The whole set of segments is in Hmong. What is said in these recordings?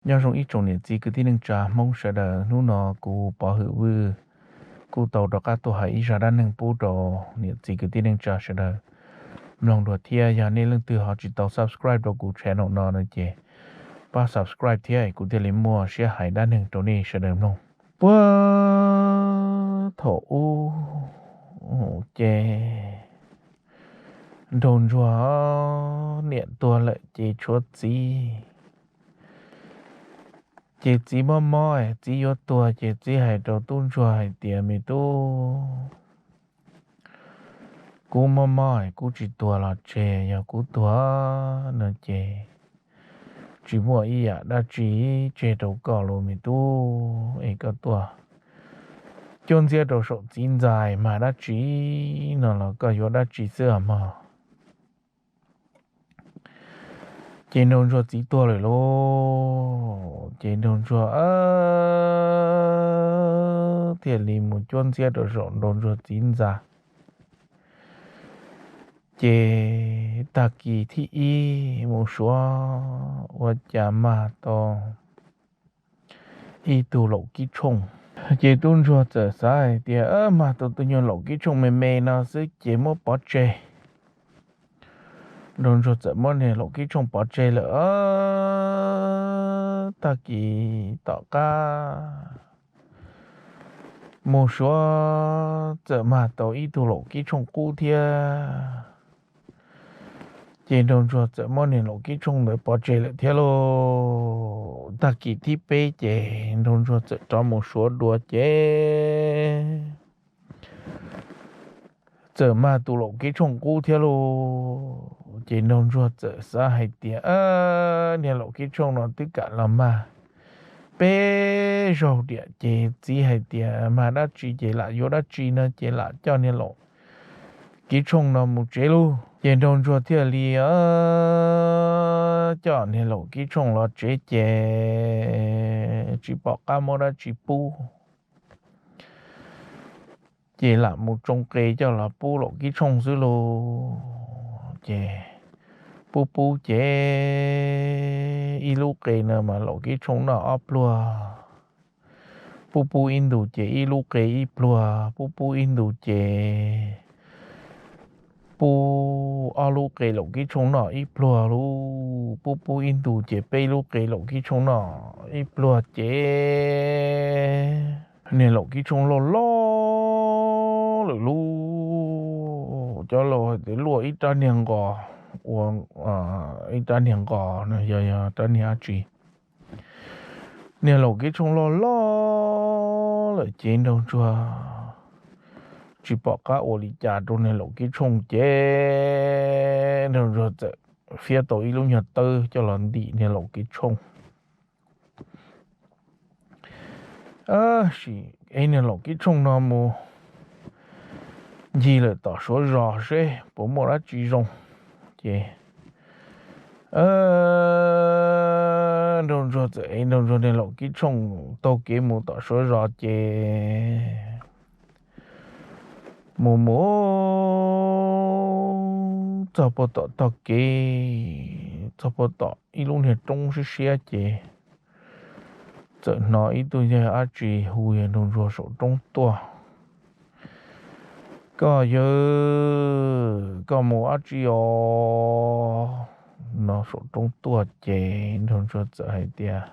Nyob zoo ib tsoom niam txiv kwv tij neej tsa Hmoob sawv daws, hnub no kuv Pov Hwm Vwj kuj tau rov qab tuaj hais ib zaj dab neeg pub rau niam txiv kwv tij neej tsa sawv daws mloog dua thiab. Yog nej leej twg ho tsis tau subscribe rau kuv channel no no ces pab subscribe thiab kuv thiaj li muaj siab hais dab neeg rau nej sawv daws mloog. Puag thaum ub ces Nraug Ntsuag niam tuag lawm ces tshuav txiv. Ces txiv mob mob, txiv yuav tuag ces txiv hais rau tub ntsuag hais tias, Me tub, kuv mob mob, kuv tsis tuag los tseg, yog kuv tuag no ces tsis muaj ib yam dab tsi tseg rau koj los me tub, es koj tuaj cuab ntxiab rau saum txiv ntxa mas dab tsi no los koj yuav dab tsi xwb os mog. Ces Nraug Ntsuag txiv tuag lawm lauj, ces Nraug Ntsuag thiaj li mus cuab ntxiab rau saum Nraug Ntsuag txiv ntxa. Ces tag kis thib ib mus suav ua cas mag tau ib tug laum kib tshooj. Ces tub ntsuag txawm xav hais tias, Mag tau tus nyuag laum kib tshooj me me no xwb ces muab pov tseg. Nraug ntsuag txawm muab niag laum kib tshooj pov tseg lawm. Tag kis tom qab mus suav txawm mag tau ib tug laum kib tshooj qub thiab. Ces Nraug Ntsuag txawm muab niag laum kib tshooj ntawd pov tseg lawm thiab lauj. Tag kis thib peb ces Nraug Ntsuag txawm rov mus suav dua ces txawm mag tus laum kib tshooj qub thiab lauj. Ces Nraug Ntsuag txawm xav hais tias, Niag laum kib tshooj no twb kam los mag peb zaug diam ces txiv hais tias mag dab tsi ces lam yuav dab tsi no ces lam coj niag laum kib tshooj no mus tsev lauj. Ces Nraug Ntsuag thiaj li coj niag laum kib tshooj los tsev ces tsis pom qab muab dab tsi pub, ces lam mus tsoo qe coj los pub laum kib tshooj xwb lauj. Ces pub pub ces ib lub qe no mas laum kib tshooj noj ob pluag, pub pub ib ntus ces ib lub qe ib pluag, pub pub ib ntus ces pub ob lub qe laum kib tshooj noj ib pluag lauj, pub pub ib ntus ces peb lub qe laum kib tshooj noj ib pluag ces niag laum kib tshooj loj loj lawm lauj. Cov laus hais tias luaj ib rab niag nqos, ua ib rab niag nqos no yog yog rab niag dab tsi. Niag laum kib tshooj loj loj lawm ces Nraug Ntsuag tsis pom qab ua li cas rau niag laum kib tshooj ces Nraug Ntsuag txawm fiab tau ib lub nyuag tawb coj los ntim niag laum kib tshooj. Sim ev niag laum kib tshooj no mus ncig lawm tom Suav zos seb puas muaj dab tsi zoo. Ces Nraug Ntsuag txawm ev Nraug Ntsuag niag laum kib tshooj taug kev mus tom Suav zos ces mus mus txog puag tom tog kev, txog puag tom ib lub niag roob siab siab ces txawm hnov ib tug yawg dab tsi hu yawg Nraug Ntsuag saum roob tuaj, Koj yawg, koj mus dab tsi os? No saum roob tuaj ces Nraug Ntsuag txawm hais tias,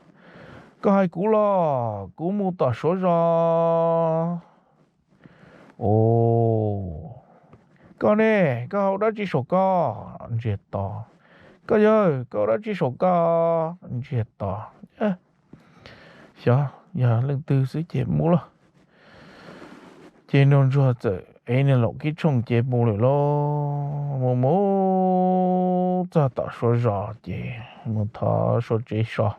Koj hais kuv los, kuv mus tom Suav zos. Os, koj ne, koj hau dab tsi saum ko? Ntsiag to. Koj yawg, koj hau dab tsi saum ko? Ntsiag to. Xyov yog leej twg xwb ces mus lauj. Ces Nraug Ntsuag txawm ev niag laum kib tshooj ces mus lawm lauj. Mus mus txog tom Suav zos ces mus thov Suav tsev so.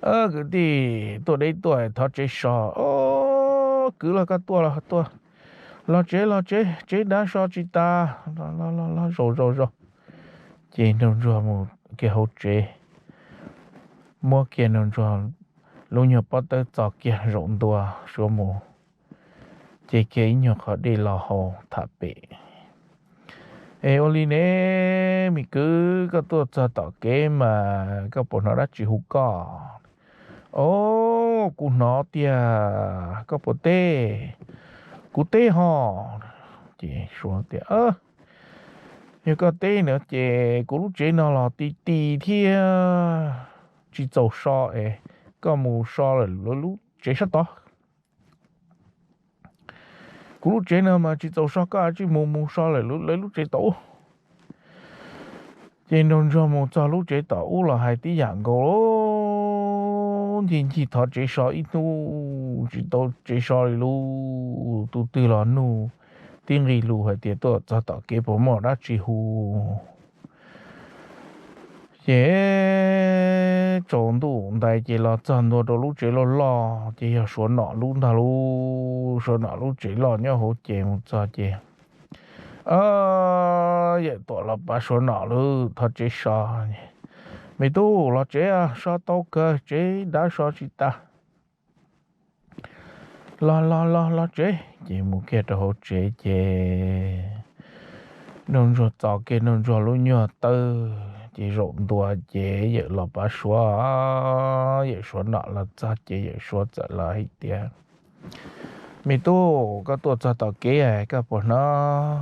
Kwv tij tuaj deb tuaj thov tsev so. Os, kwv los koj tuaj los tuaj, los tsev los tsev, tsev dav so tsis tas. Los los los zaum zaum zaum. Ces Nraug Ntsuag mus kiag hauv tsev, muab kiag Nraug Ntsuag lub nyuag pob tawb txo kiag zaum ntua Suav mus, ces kiag ib nyuag qhov dej los haus tham pem. Es ua li ne, me kwv, koj tuaj txog tom kev mas koj puas hnov dab tsi hu koj? Au, kuv hnov tiag, koj puas teb? Kuv teb hos. Ces Suav tias, yog koj teb no ces kuv lub tsev no los ti ti thiab, tsis txaus so es koj mus so lawm lub tsev sab tod. Kuv lub tsev no mas tsis txaus so, koj tsij mus mus so lawm lawv lub tsev tom ub. Ces Nraug Ntsuag mus txog lub tsev tom ub los hais tib yam nkaus, ncig ncig thov tsev so ib hnub tsis tau tsev so li lub. Tus twg los nug tib nqi lus hais tias tuaj txog tom kev puas muaj dab tsi hu. Ces tsaus ntuj ntais ces los txog ntua rau lub tsev loj loj, ces yog Suav Nom lub ntag lub. Suav Nom lub tsev loj nyob hauv ces mus txog ces, yawm Tuam los pav Suav Nom lub thov tsev so. Me tub, los tsev, so tau kawg, tsev dav so tsis tas. Los los los los tsev. Ces mus kiag rau hauv tsev ces Nraug Ntsuag txo kiag Nraug Ntsuag lub nyuag tawb ces zaum ntua ces yawm los pav Suav, yawm Suav Nom los txog ces yawm Suav txawm los hais tias, me tub, koj tuaj txog tom kev koj puas hnov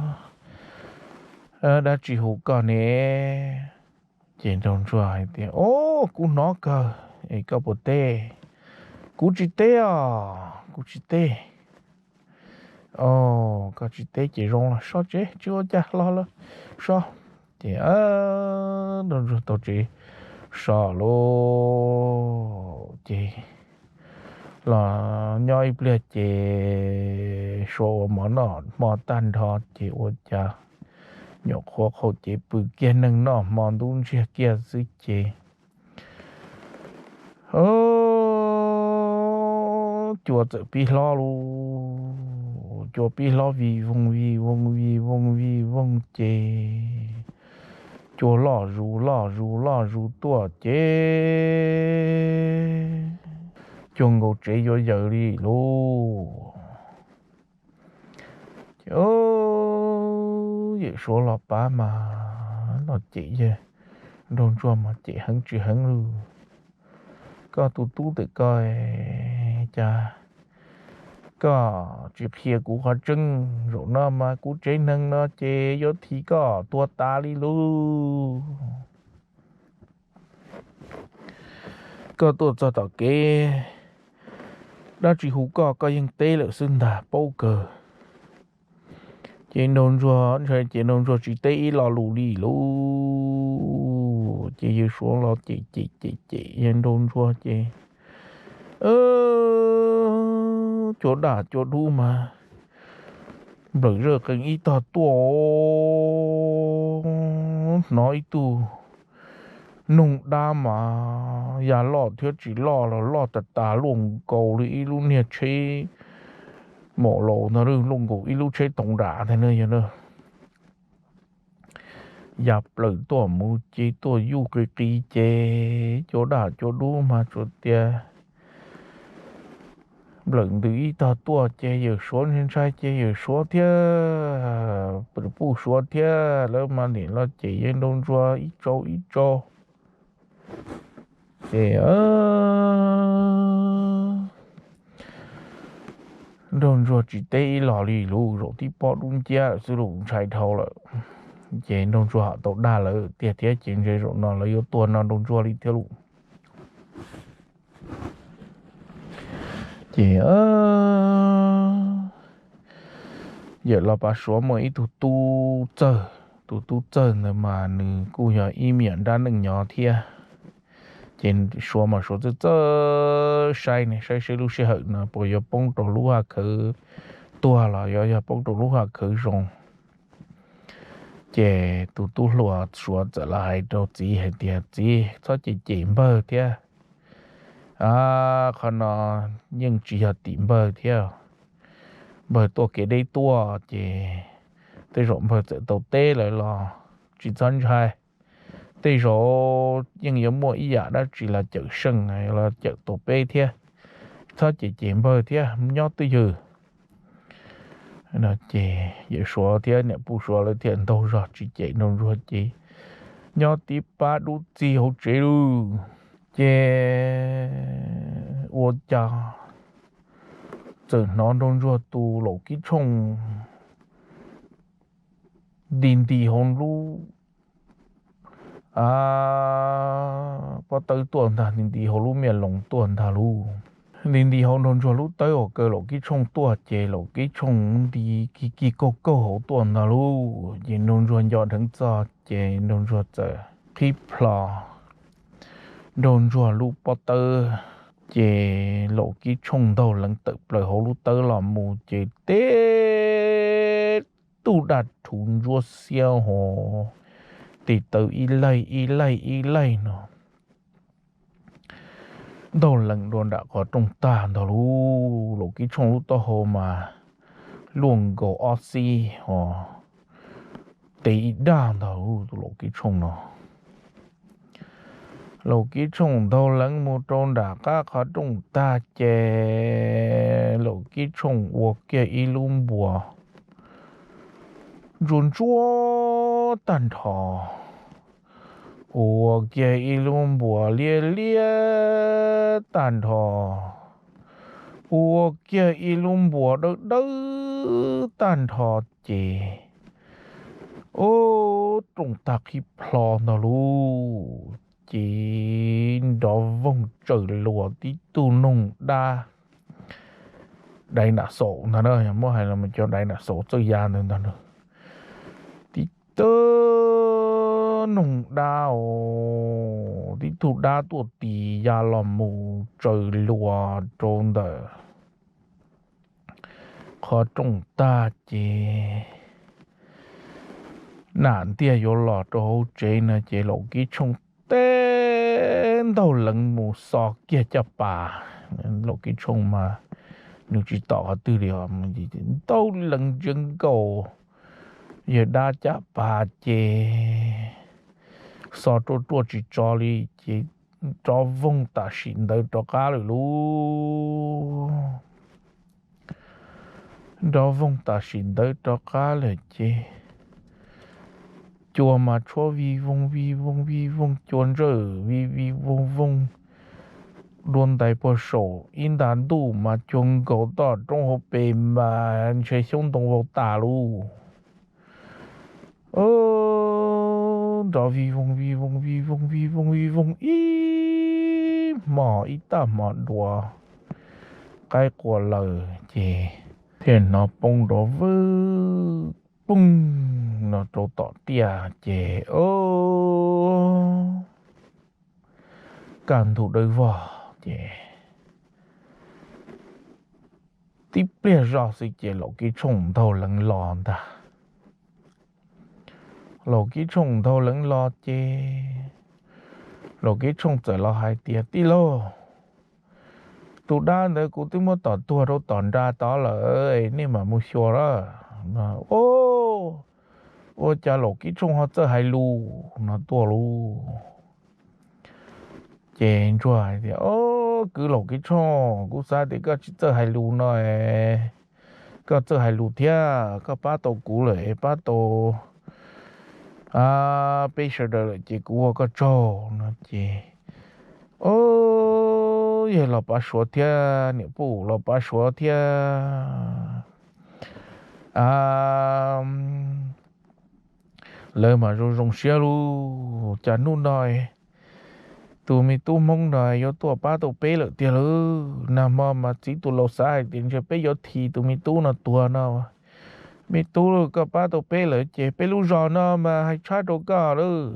dab tsi hu koj ne? Ces Nraug Ntsuag hais tias, o, kuv hnov kawg, es koj puas teb? Kuv tsis teb os, kuv tsis teb. O, koj tsis teb ces zoo los so tsev, tsis ua cas, los los so. Ces Nraug Ntsuag tau tsev so lauj. Ces los nyob ib pliag ces Suav ua mov noj hmo tag nrho ces ua cas nyuam qhuav qaug cev pw kiag neeg noj hmo ntub ntsiag kiag xwb ces cua txawm pib hlob lauj. Cua pib hlob vij voog vij voog vij voog vij voog ces cua loj zus loj zus loj zus tuaj ces cua nkaus tsev yuav yaws li lauj. Ces yawm Suav los pav mas los cem, Nraug Ntsuag mas cem heev tsis heev lauj. Koj tus tub ntawm koj, cas koj tsis qhia kuv qhov tseeb? Zaum no mas kuv tsev neeg no ces yuav thim koj tuag tas li lauj. Koj tuaj txog tom kev, dab tsi hu koj, koj yeej teb lawm xwb ntag, paub kawg. Ces Nraug Ntsuag, ces Nraug Ntsuag tsis teb ib lo lus li lauj. Ces yawg Suav los cem cem cem cem yawg Nraug Ntsuag ces cua daj cua dub mas nplawm zawj qees ib tog tuaj, hnov ib tug noog dab mas ya loj thiab tsis loj los loj tas tas luaj nkaus li ib lub niag tsheb maum laus ntag, luaj nkaus ib lub tsheb toov dam ntag na yog. Ya plaws tuaj mus ces tuaj yuj qis qis ces cua daj cua dub mas tsuas tias nplawm ntws ib tog tuaj ces yawm Suav ntshai ntshai ces yawm Suav thiab pw puj Suav thiab lawv mas nim los cem yawg Nraug Ntsuag ib tsau ib tsau. Ces Nraug Ntsuag tsis teb ib los li lauj, zaum tib pob dub nciab lawm xwb lauj, ntshai dhau lawm. Ces Nraug Ntsuag ho tau dag lawv tiag thiab ces ntshe zaum no lawv yuav tuag no Nraug Ntsuag li thiab lauj. Ces yawm los pav Suav muaj ib tug tub txawg, tus tub txawg ntawd mas nws kuj yog ib me nyuam nrab neej nyob thiab. Ces Suav mas Suav txawj txawj saib ne, saib saib lub sij hawm no puas yuav poob rau lub haj khawv tuag los yuav yog poob rau lub haj khawv zoo. Ces tus tub hluas Suav txawm los hais rau txiv hais tias, txiv, txhob cem cem npawg thiab. A, qhov no yeej tsis yog tim npawg thiab. Npawg tuaj kev deb tuaj ces tej zaum npawg txawm tau teb lawv los tsis txhob ntshai. Tej zaum yeej yuav muaj ib yam dab tsi los cawm seej los cawm tau peb thiab. Txhob cem cem npawg thiab, nyob twj ywm. No ces yawm suav thiab niam pog suav lawv thiaj ntaug zog tsis cem nraug ntsuag ces nyob tib pab dub txig hauv tsev lauj. Ces ua cas txawm hnov nraug ntsuag tus laum kib tshooj nti nti hauv lub a, pob tawb tuaj ntag, nti nti hauv lub miaj loos tuaj ntag lauj. Nti nti hauv nraug ntsuag lub tawb uas kaw laum kib tshooj tuaj ces laum kib tshooj nti kig kig kaug kaug hauv tuaj ntag lauj. Ces nraug ntsuag nco dheev txog ces nraug ntsuag txawm qhib plho nraug ntsuag lub pob tawb, ces laum kib tshooj ntaug leev tawm plaws hauv lub tawb los mus ces teb tug daj rhuv ntsuab xiab ho tes taw ib laig ib laig ib laig no ntaug leev dua nram qhov rooj tag ntag lauj. Laum kib tshooj lub taub hau mas luaj nkaus ob xib ho tes ib daj ntag lauj. Tus laum kib tshooj no, laum kib tshooj ntaug leev mus rau nram qab qhov rooj tag ces laum kib tshooj ua kiag ib lub npuas ntsuab ntsuab tag nrho, ua kiag ib lub npuas liab liab tag nrho, ua kiag ib lub npuas dawb dawb tag nrho ces ub, rooj tag qhib plho ntag lauj. Ces nrov voog tsaws luas tib tug noog dab, dai nam xaum ntag na, yog muab hais los cov dai nam xaum txawj ya ntawd ntag na. Tib tug noog dab os, tib tug dab tuaj tis ya los mus tsaws luas rau ntawm qhov rooj tag ces nam ntiag yuav los rau hauv tsev no ces laum kib tshooj teb ntaug leev mus xo kiag caj pas. Laum kib tshooj mas nws tsis tom qhov twg li, ntaug leev ntsia nkaus yawg dab caj pas ces xo ruaj ruaj tsis tso li ces nrov voog tam sim ntawd rov qab lawm lauj. Nrov voog tam sim ntawd rov qab lawm ces cua mas tshuab vij voog vij voog vij voog, cua ntsawj vij vij voog voog, dua ntais puag saum ib nta ntuj mas cua nkaus toj roob hauv pes mas ntshe xyoob ntoo vau tas lauj. Nrov vij voog vij voog vij voog vij voog vij voog ib hmo ib tag hmo dua qaib qua lawm ces thiaj hnov poob nrov vwj poog no rau tom tiaj ces o, kaj ntug dawb vog ces tib pliag zoj xwb ces laum kib tshooj ntaug leev los ntag. Laum kib tshooj ntaug leev los ces laum kib tshooj txawm los hais tias, Tij laug, tus dab ntawd kuv twb muab tom tuag rau tom nra tod lawm, nej mam mus xyuas lawm. Ua cas laum kib tshooj ho txawj hais lus no tuaj lauj? Ces ntsuag hais tias, O, kwv laum kib tshooj, kuv xav tias koj tsis txawj hais lus no, koj txawj hais lus thiab, koj pab tau kuv lawm, pab tau peb sawv daws lawm ces kuv ua koj tsaug no ces, o, yawg los pav suav thiab niam pog los pav suav thiab lawv mas zoo zoo siab lauj. Cas hnub no tus me tub hmoob no yuav tuaj pab tau peb lawm tiag lauj. Nag hmo mas txiv tus laus xav hais tias ntshe peb yuav thim tus me tub no tuag no. Me tub, koj pab tau peb lawm ces peb lub zos no mas hais tshaj rau koj lauj.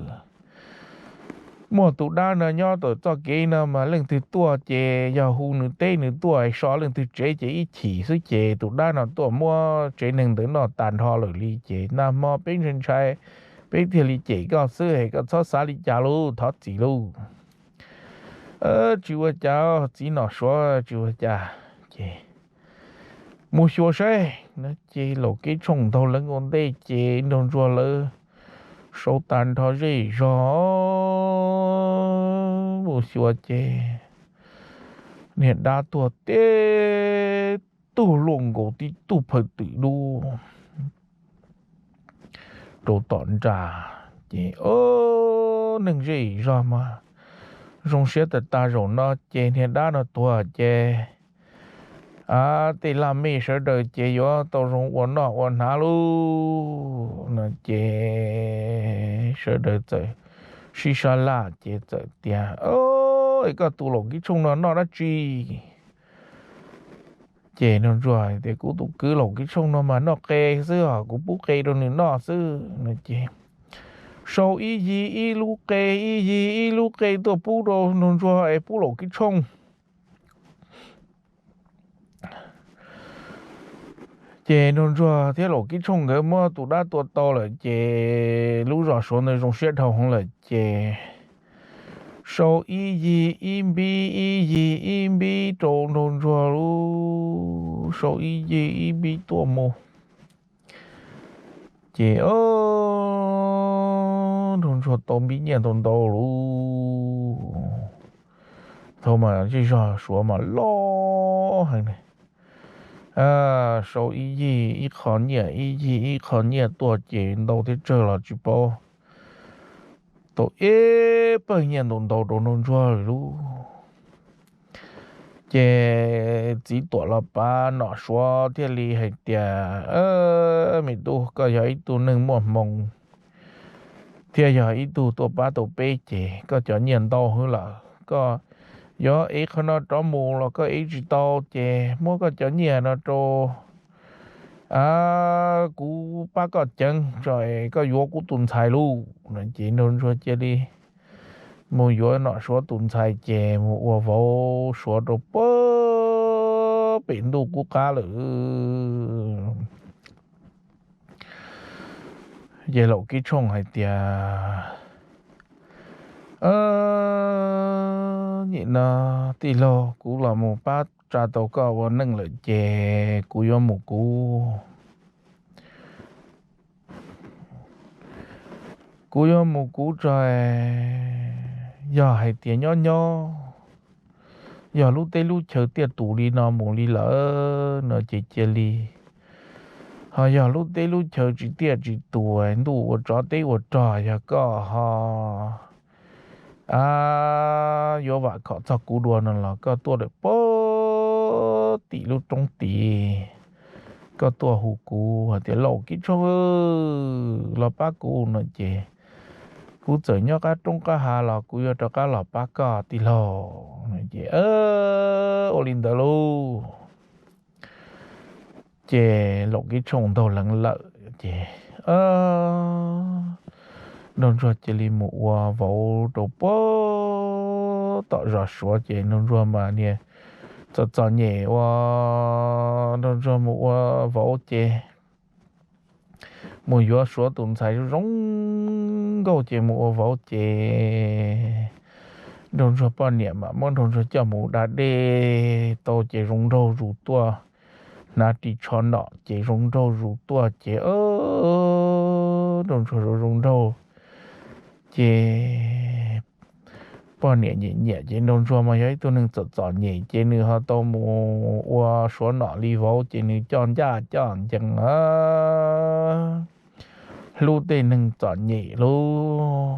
Muaj tus dab no nyob tom txoj kev no mas leej twg tuaj ces yog hu nws teb nws tuaj so leej twg tsev ces ib chim xwb ces tus dab no tuaj muab tsev neeg ntawd noj tas nrho lawm li ces nag hmo peb ntshai ntshai, peb thiaj li cem koj xwb es koj txhob xav li cas lauj, thov txim lauj. Tsis ua cas, txiv nom suav tsis ua cas. Ces mus xyuas saib no ces laum kib tshooj ntaug leev ua ntej ces nraug ntsuag lawv sau tas nrho zej zog mus xyuas ces niag dab tuag teb tug luaj nkaus tib tug phaw twm dub rau tom nrag. Ces neeg zej zog mas zoo siab tas tas zaum no ces niag dab no tuag ces tej laj mej sawv daws ces yuav tau zoo ua noj ua hnav lauj no ces sawv daws txawm sib sab laj ces txawm tias, Koj tus Laum Kib Tshooj no noj dab tsi? Ces Nraug Ntsuag tias, Kuv tus kwv Laum Kib Tshooj no mas noj qe xwb os, kuv pub qe rau nws noj xwb no ces sau ib yig ib lub qe, ib yig ib lub qe tuaj pub rau Nraug Ntsuag es pub Laum Kib Tshooj. Ces Nraug Ntsuag thiab Laum Kib Tshooj nkawd muab tus dab tua tau lawm ces lub zos Suav ntawd zoo siab dhau hwv lawm ces sau ib yig ib npib, ib yig ib npib rau Nraug Ntsuag lauj, sau ib yig ib npib tuaj mus. Ces Nraug Ntsuag tau npib nyiaj ntau ntau lauj. Thaum mas zej zog Suav mas loj heev, sau ib yig ib qho nyiaj, ib yig ib qho nyiaj tuaj ces ntau thiab tsawg los tsis paub, tau ib pawg nyiaj ntau ntau rau Nraug Ntsuag lawm lauj. Ces txiv tuam los pav Nom Suav thiaj li hais tias, Me tub, koj yog ib tug neeg muaj hmoo thiab yog ib tug tuaj pab tau peb ces koj cov nyiaj ntau hwv lawm, koj yuav ev qhov no rov mus los koj ev tsis tau ces muab koj cov nyiaj no rau kuv pab koj ceev tso, koj yuav kuv tus ntxhais lauj no ces Nraug Ntsuag cia li mus yuav Nom Suav tus ntxhais ces mus ua vauv Suav rau puag pem ntuj qub qab lawm. Ces Laum Kib Tshooj hais tias, Nim no tij laug, kuv los mus pab tsa tau koj ua neej lawm ces kuv yuav mus kuv kuv yuav mus kuv tso. Yog hais tias nyob nyob, yog lub teb lub chaw tiaj tus li no mus li lawm no ces cia li, ho yog lub teb lub chaw tsis tiaj tsis tus, ntuj ua tsov teb ua rog, yog koj ho a, yuav vam khom txog kuv dua no los koj tuaj lawm puag tim lub roob tid, koj tuaj hu kuv hais tias, Laum Kib Tshooj, los pab kuv no ces kuv txawm nyob qab roob qab hav los kuv yuav rov qab los pab koj tij laug. Ces ua li ntawd lauj. Ces Laum Kib Tshooj ntaug leev lawm ces Nraug Ntsuag cia li mus ua vauv rau puag tom zos Suav ces Nraug Ntsuag mas niag txom txom nyem ua, Nraug Ntsuag mus ua vauv ces mus yuav Suav tus ntxhais zoo zoo nkauj ces mus ua vauv ces Nraug Ntsuag poj niam mam muab Nraug Ntsuag coj mus da dej tau ces zoo nraug zus tuaj, hnav ris tsho nom ces zoo nraug zus tuaj ces Nraug Ntsuag zoo zoo nraug ces poj niam nyiam nyiam ces Nraug Ntsuag mas yog ib tug neeg txom txom nyem ces nws ho tau mus ua Suav nom li vauv ces nws coj ncaj coj ncees a, hlub tej neeg txom nyem lauj.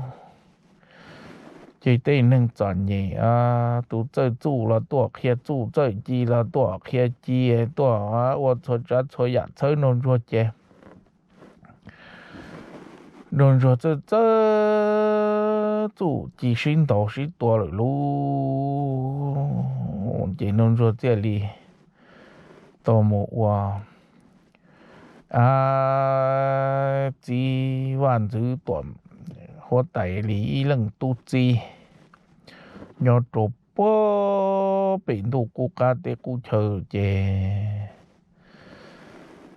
Ces tej neeg txom nyem a, tus txawj txuj los tuaj qhia txuj, txawj ci los tuaj qhia ci, tuaj ua txhua tsav txhua yam txhawb Nraug Ntsuag ces Nraug Ntsuag txawj txawj txuj ci sib ntaus sib tua lawm lauj. Ces Nraug Ntsuag thiaj li tau mus ua a, txiv vaj ntxwv tuam huab tais li ib leej tub txib nyob rau puag pem ntuj qub qab teb qub chaw ces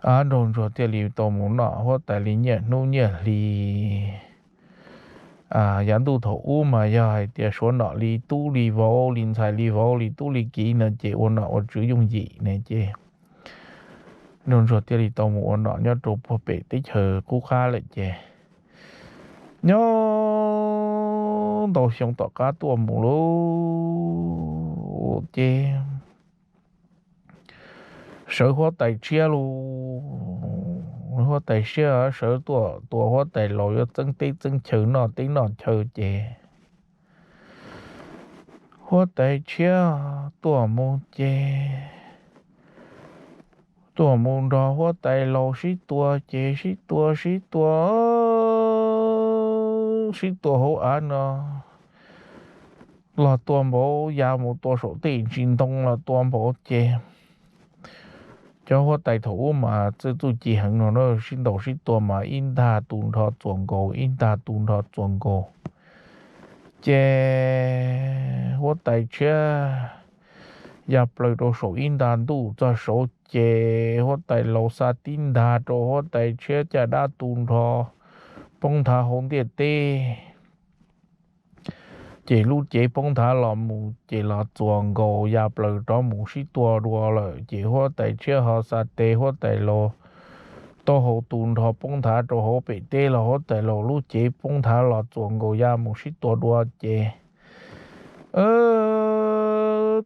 a, Nraug Ntsuag thiaj li tau mus noj huab tais li nyiaj hnub nyiaj hli. Yav ntuj thaum ub mas yog hais tias Suav nom li tub li vauv, li ntxhais li vauv, li tub li kiv no ces ua nom ua tswv yooj yim ne ces Nraug Ntsuag thiaj li tau mus ua nom nyob rau puag pem teb chaws qub qab lawm ces nyob ntau xyoo tom qab tuaj mus lauj ces sawv huab tais tshiab lauj, huab tais tshiab sawv tuaj tua huab tais laus yuav txeeb teb txeeb chaw noj teb noj chaw ces huab tais tshiab tuaj mus ces tuaj mus nrog huab tais laus sib tua ces sib tua sib tua sib tua hauv av no los tua npaum ya mus tua saum tej ntsis ntoo los tua npaum ces cov huab tais thaum ub mas txawj txuj ci heev no na, sib ntaus sib tua mas ib ntag tus nrho txuas nkaus ib ntag tus nrho txuas nkaus. Ces huab tais tshiab ya plaws rau saum ib nta ntuj txog saud ces huab tais laus xa tib ntag rau huab tais tshiab caj dab tu nrho poob nthav hauv ntiaj teb. Ces lub cev poob nthav los mus ces los txuas nkaus ya plaws rov mus sib tua dua lawm ces huab tais tshiab ho xa tes huab tais laus taub hau tu nrho poob nthav rau hauv pem teb los huab tais laus lub cev poob nthav los txuas nkaus ya mus sib tua dua ces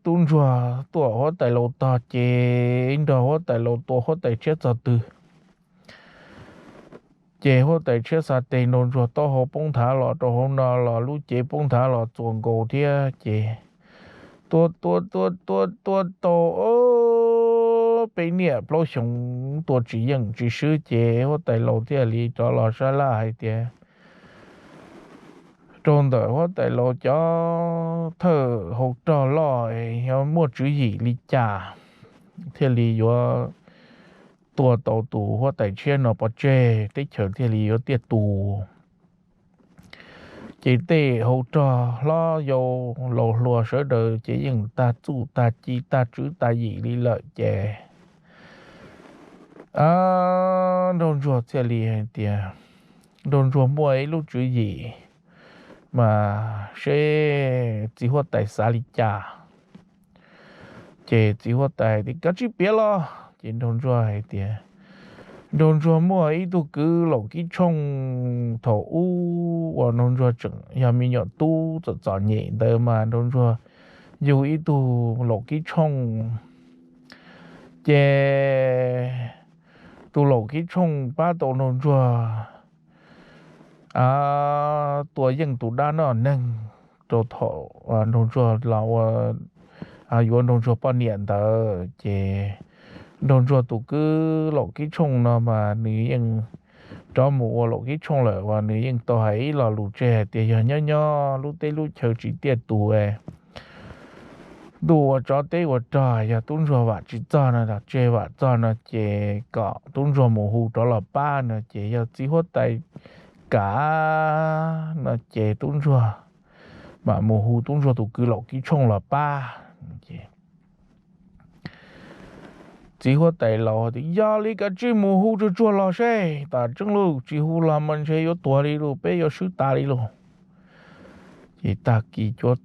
tub ntsuag tuaj huab tais laus tog ces nrog huab tais laus tua huab tais tshiab txog twg ces huab tais tshiab xa tes nraug ntsuag taub hau poob nthav los rau hauv no los lub cev poob nthav los txuas nkaus thiab ces tua tua tua tua tua tau peb niam plaub xyoos tua tsis yeej tsis swb ces huab tais laus thiaj li rov los sab laj hais tias rau ntawm huab tais laus cov thawj hau rog loj yog muaj tswv yim li cas thiaj li yuav tua tau tus huab tais tshiab no pov tseg teb chaws thiaj li yuav tiaj tus. Ces tej hau rog hlob yau laus hluas sawv daws ces yeej tag txuj tag ci tag tswv tag yim li lawm ces nraug ntsuag thiaj li hais tias nraug ntsuag muaj ib lub tswv yim mas seb txiv huab tais xav li cas. Ces txiv huab tais tias koj tsis piav los ces nraug ntsuag hais tias nraug ntsuag muaj ib tug kwv laum kib tshooj thaum ub uas nraug ntsuag tseem yog me nyuam tub txom txom nyem ntawd mas nraug ntsuag yug ib tug laum kib tshooj ces tus laum kib tshooj pab tau nraug ntsuag tua yeej tus dab noj neeg rau thaum nraug ntsuag los ua yuav nraug ntsuag poj niam ntawd ces nraug ntsuag tus kwv laum kib tshooj no mas nws yeej rov mus ua laum kib tshooj lawm uas nws yeej tau hais ib lo lus tseg hais tias yog nyob nyob lub teb lub chaw tsis tiaj tus ntuj ua tsov teb ua rog yog tub ntsuag vam tsis txog no tseg vam txog no ces kom tub ntsuag mus hu rov los pab no ces yog txiv huab tais kam no ces tub ntsuag mam mus hu tub ntsuag tus kwv laum kib tshooj los pab. Txiv huab tais laus tias yog li koj tsij mus hu tsuag tsuag los seb tam tseeb lus tsis hu los mas ntshe yuav tuag li lus peb yuav swb tas li lus. Ces tag kis cuab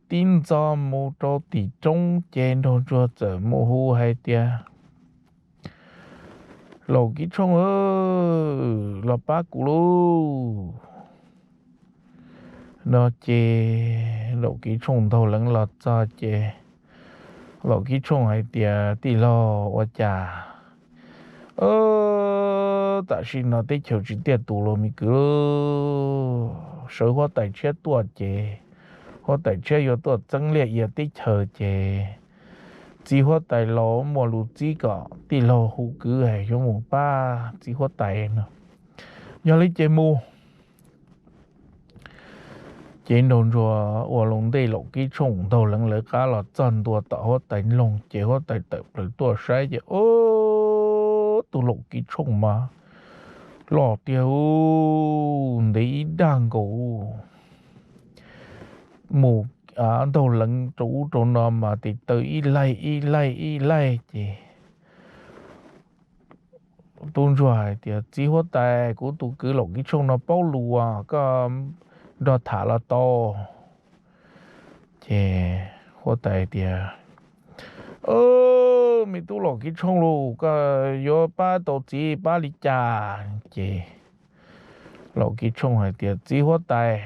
tib ntxov mus rau tim roob ces nraug ntsuag txawm mus hu hais tias laum kib tshooj los pab kuv lauj no ces laum kib tshooj ntaug leev los txog ces laum kib tshooj hais tias tij laug ua cas tam sim no teb chaws tsis tiaj tus los me kwv, sawv huab tais tshiab tuaj ces huab tais tshiab yuav tuaj txeeb liaj ia teb chaws ces txiv huab tais laus muaj lus txib kom tij laug hu kwv yuav mus pab txiv huab tais no. Yog li ces mus. Ces nraug ntsuag ua loo ntej laum kib tshooj ntaug leev lawv qab los txog ntua tom huab tais nloog ces huab tais tawm plaws tuaj saib ces ub, tus laum kib tshooj mas loj tiag ub, ntev ib dag nkaus mus ntaug leev rau ub rau no mas tes taw ib laig ib laig ib laig ces tub ntsuag hais tias txiv huab tais, kuv tus kwv laum kib tshooj no paub lus, koj nrog tham los tau. Ces huab tais tias me tub laum kib tshooj lauj, koj yuav pab tau txiv pab li cas? Ces laum kib tshooj hais tias txiv huab tais,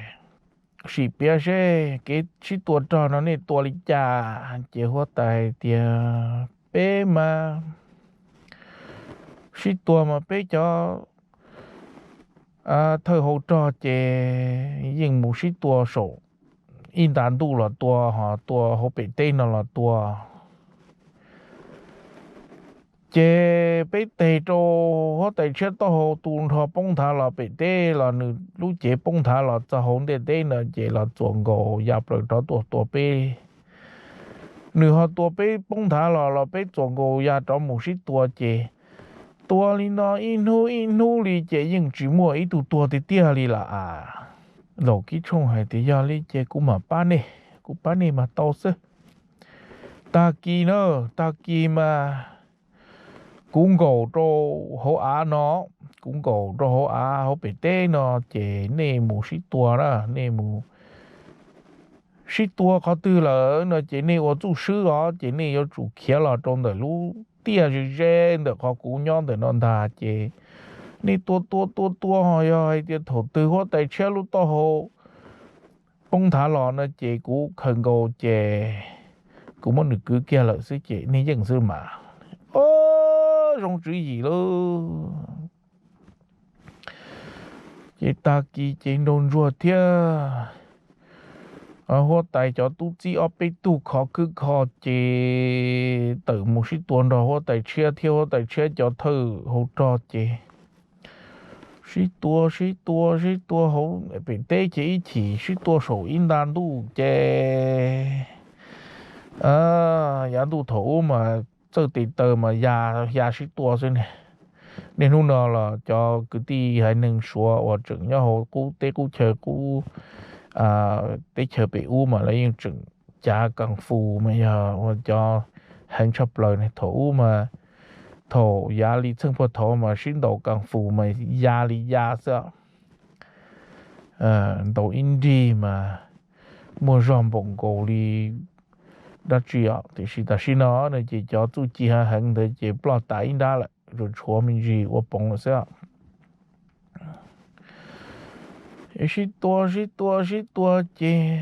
sim piav seb kev sib tua rog no nej tua li cas? Ces huab tais tias peb mas sib tua mas peb cov thawj hau rog ces yeej mus sib tua saum ib nta ntuj los tua, ho tua hauv pem teb no los tua. Ces peb tes rau huab tais tshiab taub hau tu nrho poob nthav los pem teb los nws lub cev poob nthav los txog hauv ntiaj teb no ces los txuas nkaus ya plaws rov tuaj tua peb. Nws ho tua peb poob nthav los los peb txuas nkaus ya rov mus sib tua ces tua li no ib hnub ib hnub li ces yeej tsis muaj ib tug tuag tiag tiag li lawm as. Laus Kib Tshooj hais tias, Yog li ces kuv mam pab nej, kuv pab nej mas tau xwb. Tag kis na, tag kis mas kuv nkaum rau hauv av no, kuv nkaum rau hauv av hauv pem teb no ces nej mus sib tua na, nej mus sib tua qhov twg lawm no ces nej ua txuj swb os, ces nej yuav tsum khiav los rau ntawm lub tiaj ze ze ntawm qhov kuv nyob ntawm no ntag. Ces nej tua tua tua tua, ho yog hais tias thaum twg huab tais tshiab lub taub hau poob nthav los no ces kuv khaws nkaus ces kuv muab nws kwv kiag lawm xwb ces nej yeej xwb mas. Ob, zoo tswv yim lauj. Ces tag kis ces Nraug Ntsuag thiab huab tais cov tub txib ob peb tug khov khwb kho ces tawm mus sib tua nrog huab tais tshiab thiab huab tais tshiab cov thawj hau rog ces sib tua sib tua sib tua hauv pem teb ces ib chim sib tua saum ib nta ntuj ces yav ntuj thaum ub mas txawj tes taw mas ya ya sib tua xwb ne. Niaj hnub no los cov kwv tij haiv neeg Suav uas tseem nyob hauv qub teb qub chaw qub teb chaws pem ub mas lawv yeej tseem cav kas fus mas yog ua cov heev tshaj plaws ne. Thaum ub mas thaum yav li txheej puag thaud mas sib ntaus kas fus mas ya li ya xwb, ntaus ib nrig mas muaj zog npaum nkaus li dab tsi os. Tiam sis tam sim no no ces cov txuj ci heev heev ntawd ces ploj tas ib nrab lawm, tshuav me ntsis ua poov lawm xwb. Sib tua sib tua sib tua ces,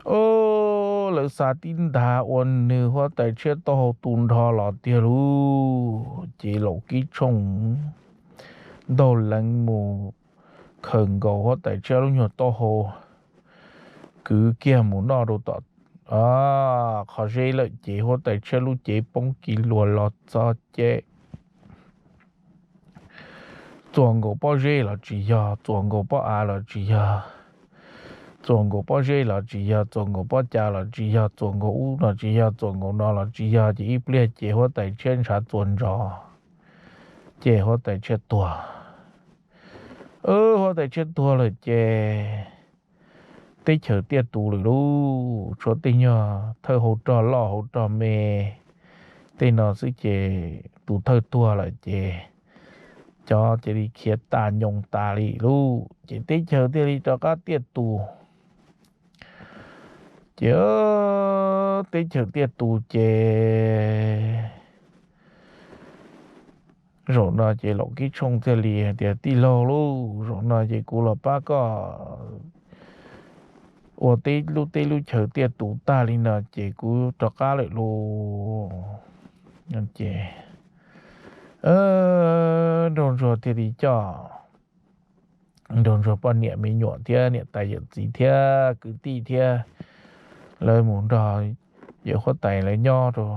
o, lawv xa tib nthab ua nws huab tais tshiab taub hau tu nrho los tiag lauj. Ces Laus Kib Tshooj ntaug leev mus khaws nkaus huab tais tshiab lub nyuag taub hau, kwv kiag mus noj rau tom qhov zeb lawm ces huab tais tshiab lub cev poob kiag luag los txog ces txuas nkaus pob zeb los tsis yog, txuas nkaus pob av los tsis yog, txuas nkaus pob zeb los tsis yog, txuas nkaus pob cav los tsis yog, txuas nkaus ub los tsis yog, txuas nkaus no los tsis yog, ces ib pliag ces huab tais tshiab ntshav txuas ntsos, ces huab tais tshiab tuag. Huab tais tshiab tuag lawm ces teb chaws tiaj tus lawm lauj. Tshuav tej nyuag thawj hau rog loj hau rog me tej no xwb ces tus thawj tuag lawm ces cov cia li khiav tas nyoos tas li lauj. Ces teb chaws thiaj li rov qab tiaj tus. Ces teb chaws tiaj tus ces zaum no ces Laus Kib Tshooj thiaj li hais tias, Tij laug lauj, zaum no ces kuv los pab koj ua teb lub teb lub chaws tiaj tus tag li no ces kuv rov qab lawm lauj. Ces Nraug Ntsuag thiaj li coj Nraug Ntsuag poj niam me nyuam thiab niam tais yawm txiv thiab kwv tij thiab lawv mus nrog yawm huab tais lawv nyob rau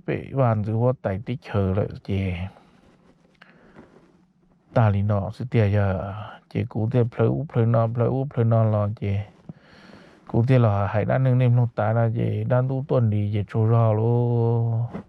pem vaj ntxwv huab tais teb chaws lawm ces tag li no xwb tiag yog. Ces kuv thiaj plhaw ub plhaw no plhaw ub plhaw no los ces kuv thiaj los hais dab neeg nej mloog tas no ces dab ntub tuaj nti ces tsaug zog lauj.